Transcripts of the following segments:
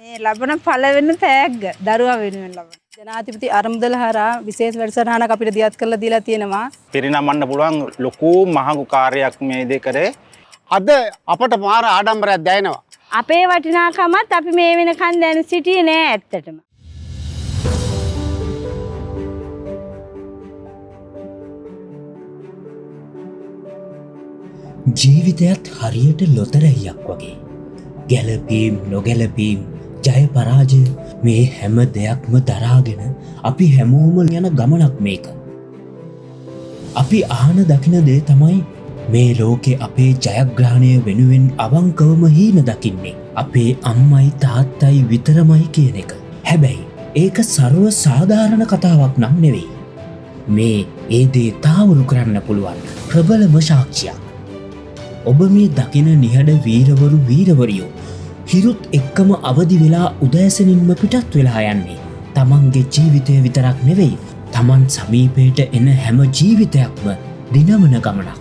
මේ ලබන පළවෙනි තෑග්ග දරුවා වෙනුවෙන් ලබන. ජනාධිපති අරමුදල හරහා විශේෂ වැඩසටහනක් අපිට දියත් කරලා දීලා තියෙනවා. පිරිනමන්න පුළුවන් ලොකු මහඟු කාර්යයක් මේ දේ කරේ. අද අපට මාර ආඩම්බරයක් දැනෙනවා. අපේ වටිනාකමත් අපි මේ වෙනකන් දැන සිටියේ නෑ ඇත්තටම. ජීවිතයත් හරියට ලොතරැයියක් වගේ. ගැලපීම් නොගැලපීම්, ජය පරාජය මේ හැම දෙයක්ම දරාගෙන අපි හැමෝම යන ගමනක් මේක. අපි අහන දකින දේ තමයි මේ ලෝකේ අපේ ජයග්‍රහණය වෙනුවෙන් අවංකවම හීන දකින්නේ අපේ අම්මයි තාත්තයි විතරමයි කියන එක. හැබැයි ඒක සර්ව සාධාරණ කතාවක් නම් නෙවෙයි. මේ ඒ දේ තාවුරු කරන්න පුළුවන් ප්‍රබලම සාක්ෂියක්. ඔබ මේ දකින නිහඬ වීරවරු වීරවරියෝ හිරුත් එක්කම අවදි වෙලා උදෑසනින්ම පිටත් වෙලා යන්නේ තමන්ගේ ජීවිතය විතරක් නෙවෙයි, තමන් සමීපයට එන හැම ජීවිතයක්ම දිනවන ගමනක්.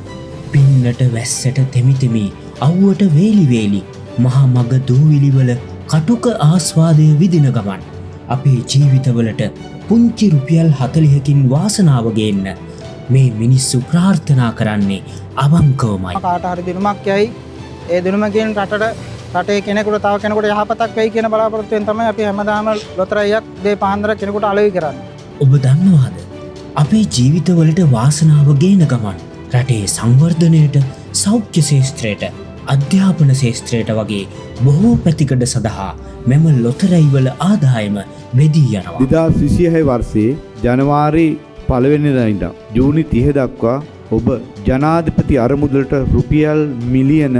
පින්නට වැස්සට තෙමිතෙමි, අව්වට වේලි වේලි, මහා මග දූවිලිවල කටුක ආස්වාදය විදින ගමන් අපේ ජීවිතවලට පුංචි රුපියල් 40කින් වාසනාව ගේන්න මේ මිනිස්සු ප්‍රාර්ථනා කරන්නේ අවංකවමයි. කාට හරි දිනුමක් යයි, ඒ දිනුමකින් රටේ කෙනෙකුට තව කෙනෙකුට යහපතක් වෙයි කියන බලාපොරොත්තුවෙන් තමයි අපි හැමදාම ලොතරැයියක් දේ පාන්දර කෙනෙකුට අලෙවි කරන්නේ. ඔබ දන්නවාද අපේ ජීවිතවලට වාසනාව ගේන ගමන් රටේ සංවර්ධනයට, සෞඛ්‍ය ශේෂ්ත්‍රයට, අධ්‍යාපන ශේෂ්ත්‍රයට වගේ බොහෝ පැතිකඩ සඳහා මෙම ලොතරැයිවල ආදායම බෙදී යනවා. 2026 වර්ෂයේ ජනවාරි 1 වෙනිදා ඉඳන් ජූනි 30 දක්වා ඔබ ජනාධිපති අරමුදලට රුපියල් මිලියන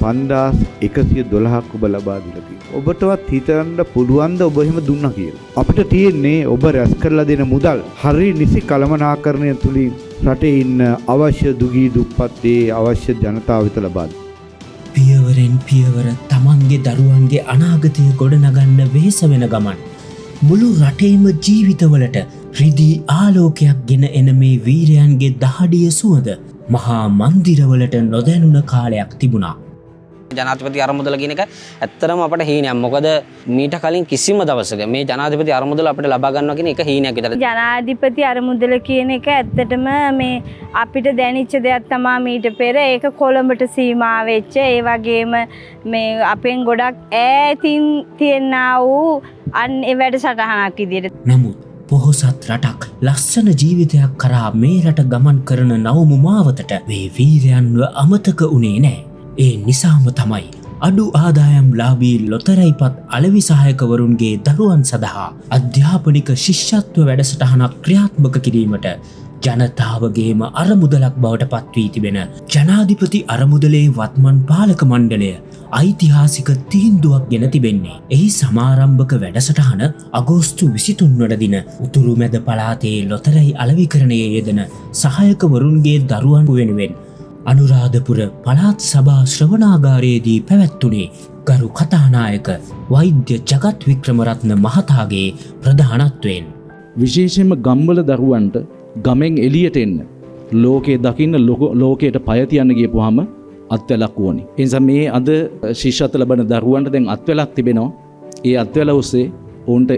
5112ක් ඔබ ලබා දීලා තියෙනවා. ඔබටවත් හිතන්න පුළුවන් ද ඔබ එහෙම දුන්නා කියලා? අපිට තියෙන්නේ ඔබ රැස් කරලා දෙන මුදල් හරි නිසි කළමනාකරණය තුලින් රටේ ඉන්න අවශ්‍ය දුගී දුප්පත් ඒ අවශ්‍ය ජනතාව වෙත ලබා දෙන්න. පියවරෙන් පියවර තමන්ගේ දරුවන්ගේ අනාගතය ගොඩනගන්න වෙහෙස වෙන ගමන් මුළු රටේම ජීවිතවලට රිදී ආලෝකයක් ගෙන එන මේ වීරයන්ගේ දහඩිය සුවඳ මහා මන්දිරවලට නොදැනුණ කාලයක් තිබුණා. ජනාධිපති අරමුදල කියන එක ඇත්තටම අපට හීනයක්. මොකද මීට කලින් කිසිම දවසක මේ ජනාධිපති අරමුදල අපිට ලබා ගන්නවා කියන එක හීනයක් විතරයි. ජනාධිපති අරමුදල කියන එක ඇත්තටම මේ අපිට දැනෙච්ච දෙයක් තමා මීට පෙර. ඒක කොළඹට සීමා වෙච්ච, ඒ වගේම මේ අපෙන් ගොඩක් ඈතින් තියෙනා වූ අන් ඒ වැඩසටහනක් විදියට. නමුත් පොහොසත් රටක් ලස්සන ජීවිතයක් කරා මේ රට ගමන් කරන නවමු මාවතට මේ වීරයන්ව අමතක වුණේ නෑ. ඒ නිසාම තමයි අඩු ආදායම් ලාභී ලොතරැයිපත් අලෙවි සහායකවරුන්ගේ දරුවන් සඳහා අධ්‍යාපනික ශිෂ්‍යත්ව වැඩසටහනක් ක්‍රියාත්මක කිරීමට ජනතාවගේම අරමුදලක් බවට පත්වී තිබෙන ජනාධිපති අරමුදලේ වත්මන් පාලක මණ්ඩලය ඓතිහාසික තීන්දුවක් ගෙන තිබෙන්නේ. එහි සමාරම්භක වැඩසටහන අගෝස්තු 23 වන දින උතුරු මැද පළාතේ ලොතරැයි අලෙවිකරණයේ යෙදෙන සහායකවරුන්ගේ දරුවන් වෙනුවෙන් අනුරාධපුර පළාත් සභා ශ්‍රවණාගාරයේදී පැවැත්වුණේ ගරු කතානායක වෛද්‍ය ජගත් වික්‍රමරත්න මහතාගේ ප්‍රධානත්වයෙන්. විශේෂයෙන්ම ගම්වල දරුවන්ට ගමෙන් එළියට එන්න, ලෝකේ දකින්න, ලෝකයට පය තියන්න ගියපුවාම අත්වැලක් ඕනි. ඒ නිසා මේ අද ශිෂ්‍යත්ව ලබන දරුවන්ට දැන් අත්වැලක් තිබෙනවා. ඒ අත්වැල ඔස්සේ ඔවුන්ට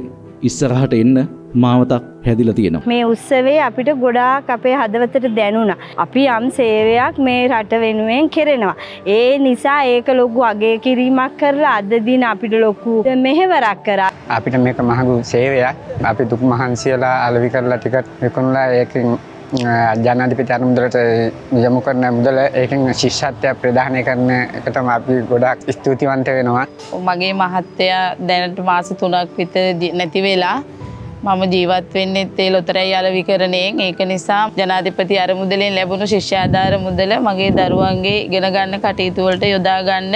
ඉස්සරහට එන්න මාවතක් හැදිලා තියෙනවා. මේ උත්සවයේ අපිට ගොඩාක් අපේ හදවතට දැනුණා. අපි යම් සේවයක් මේ රට වෙනුවෙන් කෙරෙනවා. ඒ නිසා ඒක ලොකු අගය කිරීමක් කරලා අද දින අපිට ලොකු මෙහෙවරක් කරා. අපිට මේක මහඟු සේවයක්. අපි දුක් මහන්සියලා අලෙවි කරලා ටිකට් විකුණලා ඒකෙන් ජනාධිපති අරමුදලට යොමු කරන මුදල ඒකෙන් ශිෂ්‍යත්වය ප්‍රදානය කරන එකටම අපි ගොඩාක් ස්තුතිවන්ත වෙනවා. මගේ මහත්තයා දැනට මාස 3ක් විතර නැති වෙලා මම ජීවත් වෙන්නෙත් ඒ ලොතරැයි අලෙවිකරණයෙන්. ඒක නිසා ජනාධිපති අරමුදලෙන් ලැබුණු ශිෂ්‍යාධාර මුදල මගේ දරුවන්ගේ ඉගෙන ගන්න කටයුතු වලට යොදා ගන්න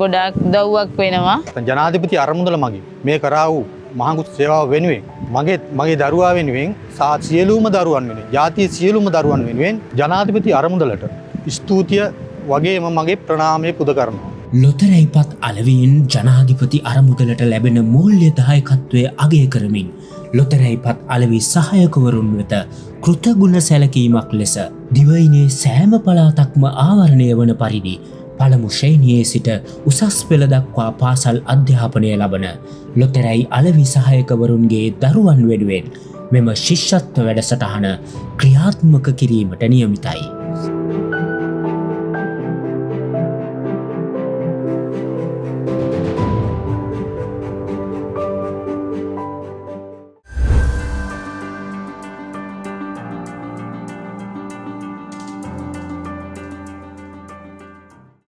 ගොඩාක් උදව්වක් වෙනවා. ජනාධිපති අරමුදල මගින් මේ කරා වූ මහඟු සේවාව වෙනුවෙන් මගේ දරුවා වෙනුවෙන් සහ සියලුම දරුවන් වෙනුවෙන්, ජාතියේ සියලුම දරුවන් වෙනුවෙන් ජනාධිපති අරමුදලට ස්තුතිය වගේම මගේ ප්‍රණාමය පුද කරනවා. ලොතරැයිපත් අලෙවියෙන් ජනාධිපති අරමුදලට ලැබෙන මූල්‍ය දායකත්වය අගය කරමින් ලොතරැයිපත් අලෙවි සහායකවරුන් වෙත කෘතගුණ සැලකීමක් ලෙස දිවයිනේ සෑම පළාතක්ම ආවරණය වන පරිදි පළමු ශ්‍රේණියේ සිට උසස් පෙළ දක්වා පාසල් අධ්‍යාපනය ලබන ලොතරැයි අලෙවි සහායකවරුන්ගේ දරුවන් වෙනුවෙන් මෙම ශිෂ්‍යත්ව වැඩසටහන ක්‍රියාත්මක කිරීමට නියමිතයි.